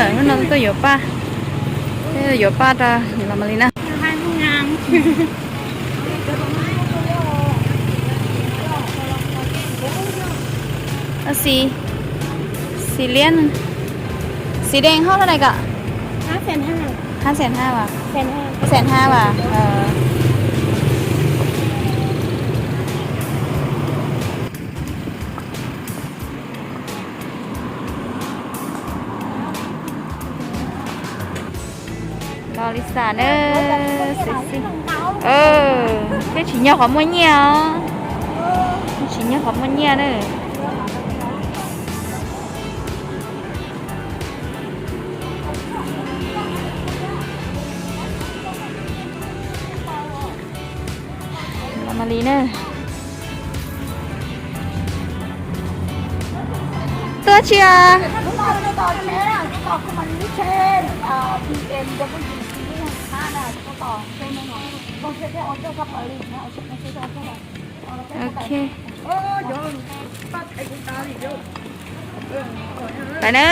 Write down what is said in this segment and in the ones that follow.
Hnub no tuaj yuav paj, tuaj yuav paj rau niam laus Malis na. Xì, xì liab, xì đen hot thế này cả. Hot thế này hả? Thế này hả? Thế này hả? Ờ. Los li xam na, xim xim. Thiab tsis nyog qhov muaj nyiaj os. Tsis nyog qhov muaj nyiaj na. Los Malis na. Tuaj tsi os? Ok. Pais na.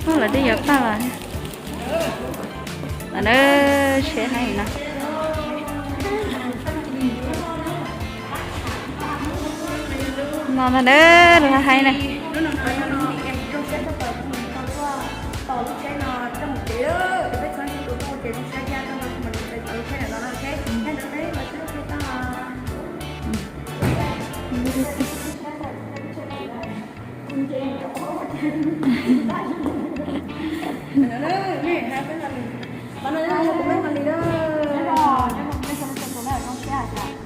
Ub, lawv twb yuav tag lawm. Los na, seb heev no. No ntag na, lawv heev na.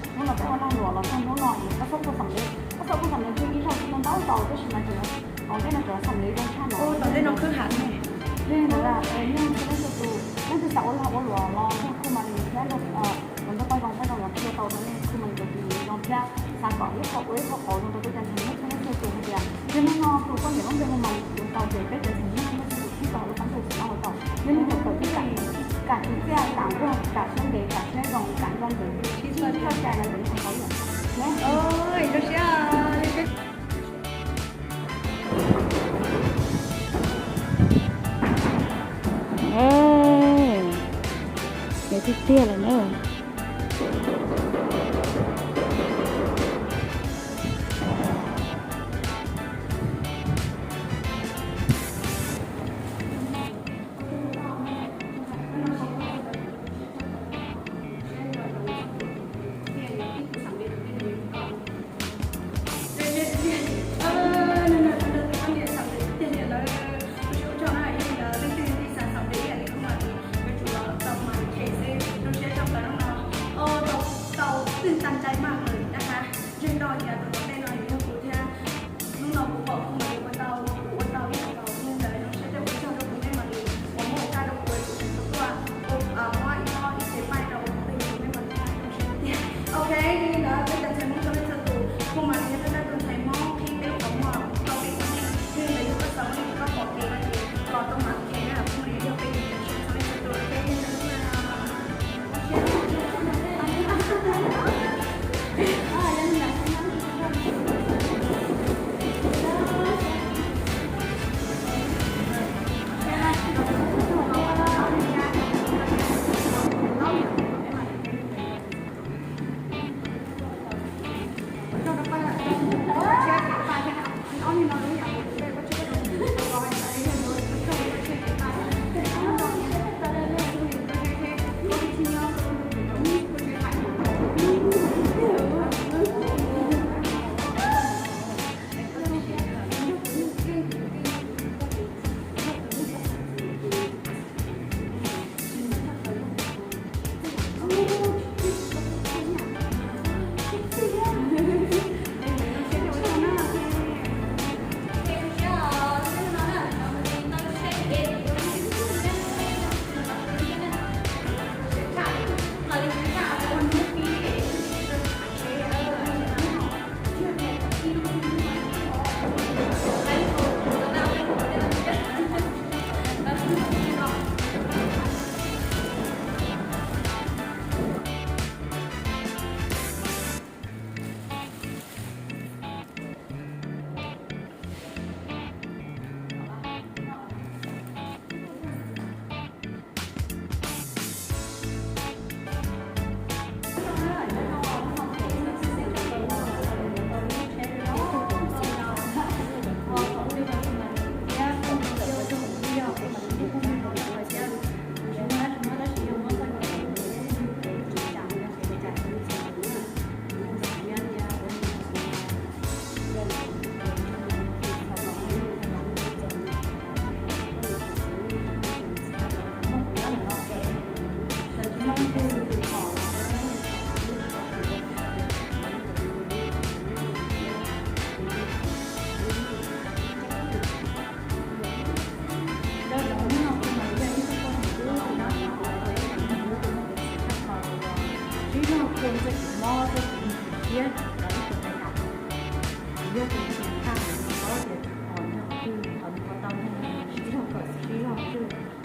Hnub no peb ua lag luam los txog hnub no es koj txhob kuj xam li, koj txhob kuj xam li, ib zaug ntau zaus tab sis mas tseem, tom ntej no tseem xam li zoo tshaj no. Tom ntej no khwb heev ne. Yeej ntawd, yeej txhua leej txhua tus, leej twg xav ua lag ua luam los yeej khwb Malis thiab, los nrog pab zoo pab zoo los thiaj tau rau nej khwb Malis tus zoo thiab xav kom ib qho ua ib qho qauv zoo rau tub rau ntxhais nej txhua leej txhua tus hais tias yog hnub no tus poj niam lub npe hu Malis tus tau ces peb cov ntxhais nej txhua leej txhua tus sib tau ua tab txhua tus sib tau ua tau. Yog mus kom txawm tib kam, kam tsis txiaj, kam nquag, kam siab ntev, kam siab zoo, kam nco ntsoov, sib txhawb cai no ces nej tau yam. Ua tiag tiag lawm na.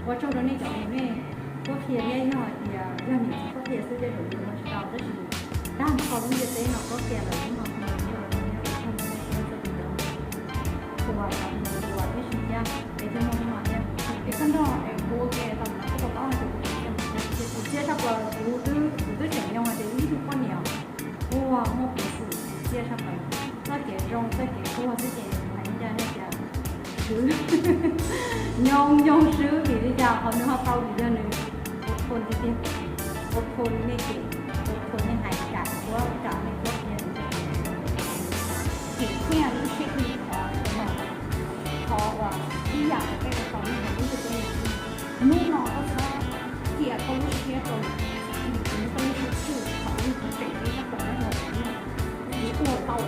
Ua tsaug rau nej cov uas nej qhuab qhia thiab, yog hais tias yog niam txiv qhuab qhia xwb tej zaum yus ua tsis tau, tab sis tag nrho lub ntiaj teb no qhuab qhia lawm hnub no, hnub no yog ua tsaug rau nej txhua leej txhua tus cov uas ua tib si thiab es thiaj muaj hnub no thiab. Es koj nrog es kuv ua ke tau ntawd kuv pom tau hais tias kuv tseem ceeb, kuv txiaj tshaj plaws, kuv twb, kuv twb tseem nyob hais tias ib tug poj niam quaj muaj peev xwm, kuv txiaj tshaj plaws. Txoj kev zoo txoj kev quaj xwb ces hais li cas ne tias swb, nyob nyob swb vim li cas qhov nws ho tau vim yog nws ua thua tiag tiag, ua thua nej ces, ua thua nej hais kam kuab kam nej kuab thiab. Ces thiaj lub siab li qhov no, qhov uas ib yam uas peb ua tau nej hais lub ntiaj teb no. Hnub no koj txhob cia koj lub siab rau, koj lub siab tswj thaum ub kuv tseem ceeb tshaj plaws na, kuv ua tau,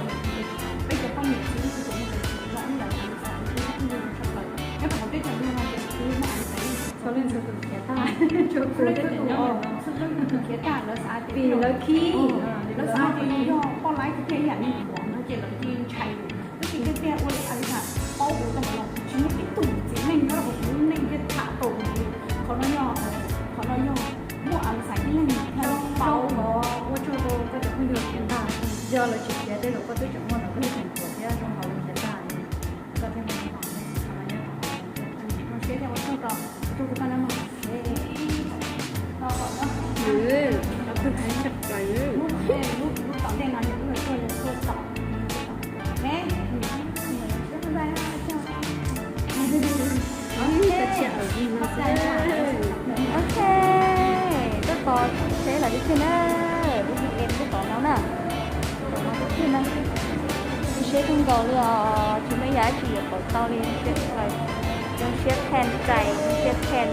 peb cov poj niam txiv txhua tus no, ib yam li Alisa, kuv txhua tus tshaj plaws nyob rau hauv teb chaws no ces kuv muaj Alisa txhua leej txhua tus khiav tag, txhua leej txhua tus khiav tag, lawv xav tias vim lawv khib, lawv xav tias yog poj laib thiab yam li kuv no ces lawv cia li ntshai yus. Tab sis tiag tiag ua li Alisa paub kuv tau los kuv tsis muaj ib tug txiv neej nyob rau hauv kuv lub neej thiaj tham tau kuv. Qhov no yog, qhov no yog muaj Alisa ib leeg thiaj paub. Ua tsaug rau koj cov phooj ywg khiav tag, yog lawv tsis khiav tej zaum koj twb tseem muaj ntawm koj lub khoom thuam thiab zoo nkaus li khiav tag li, koj thiaj muaj hnub no. Qhov no yog qhov zoo siab thiab ua tsaug rau, ua tsaug rau koj na mog. Lub, lub tom ntej no yog lub tuaj, yog tuaj tom. Ok, tuaj tos seb lawv li twg na, lub B M tuaj tom no na. Tom no li twg na. Zoo siab kawg nkaus li os, tsis muaj ib yam dab tsi yuav pom tau li, zoo siab, zoo siab pheej rais, zoo siab pheej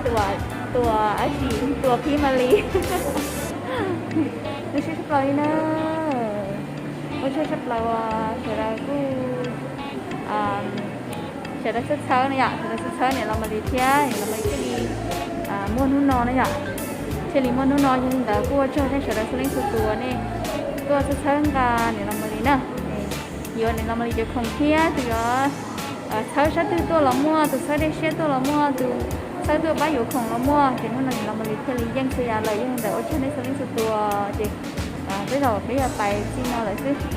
tua, tua dab tsi, tua phib ma li. Zoo siab tshaj plaws li na. Ua tsaug tshaj plaws uas sawv daws kuj, sawv daws txhawb txhawb no yom, sawv daws txhawb txhawb niam laus Malis thiab niam laus Malis thiaj li muaj hnub no na yom. Thiaj li muaj hnub no, yog li ntawd kuj ua tsaug nej sawv daws txhua leej txhua tus uas nej tuaj txhawb txhawb nqa niam laus Malis na. Yuav niam laus Malis cov khoom thiab, tus yuav txhawb sab twg tuaj los muaj, tus txhawb dej siab tuaj los muaj, tus txhawb tuaj pab yuav khoom los muaj, ces hnub no niam laus Malis thiaj li yeej txhua yam lawm. Yog li ntawd ua tsaug nej txhua leej txhua tus, ces tej zaum peb yuav pais txij no lawm xwb.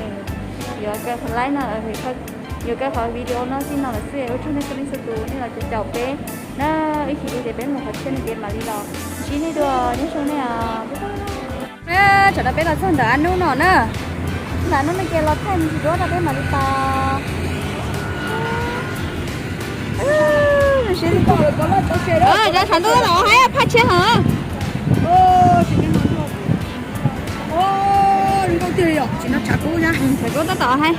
Yuav kaw live no, yuav kaw qhov video no txij no lawm xwb. Ua tsaug nej txhua leej txhua tus nej los caum caum peb na. Ib chim ces peb mus qhov tshiab no ces mam li los ntsib nej dua, nyob zoo nej os. Tsam no peb los txog ntawm Ab Nub no na. Ntawm Ab Nub no ces los thaij me ntsis duab rau peb mam li tau. Cov tshav ntuj tab tom haib, phaj tshiab heev. Tshav kub tab tom haib.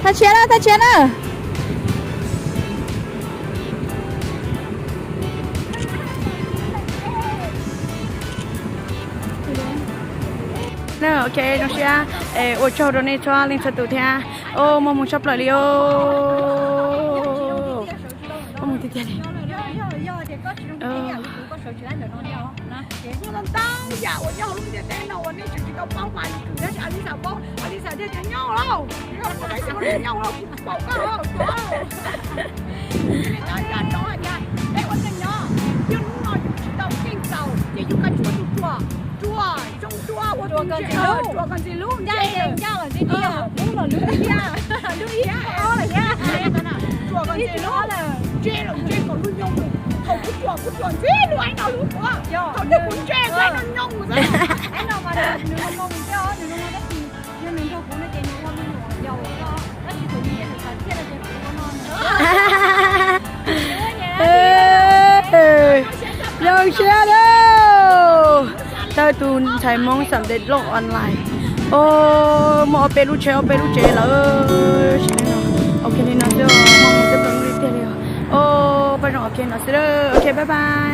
Thaj tshiab na, thaj tshiab na. Ok, zoo siab, ua tsaug rau nej txhua leej txhua tus thiab. Muaj hmoo tshaj plaws li os. Muaj hmoo tiag tiag li. Ntau yam uas nyob hauv lub ntiaj teb no uas nej tseem tsis tau paub mas tab sis Alisa paub, Alisa thiaj tias nyob lauj, nyob lauj, kuv paub koj. Peb ua neeg nyob, yog hnub no yus tsis tau keej txaus ces yus kav tsij ua tus ruam, ruam zoo dua, ua tus ruam kom ntxim hlub, ncaj los ntxim hlub, ub los lub ib, lub ib, ruam kom ntxim hlub, ntse los ntse kom lub nyoog mus. Thaum kuv ruam kuv ruam ntxim hlub Ab Nub, lub ua, thaum twg kuv ntse Ab Nub nyoog mus xwb. Ab Nub mas nws zoo zoo mus thiab, nws zoo zoo tab sis yog nws nrog kuv no ces nws ua me nyuam yaus thiab. Tshia lawm, tau tus ntxhais Hmoob xam ntej loj online. O, muaj ob peb lub tsheb ob peb lub tsev lawm. Ok, li no xwb, muaj mus tej plaws li tiag li os. O, pab zoo, ok no xwb, ok, bye bye.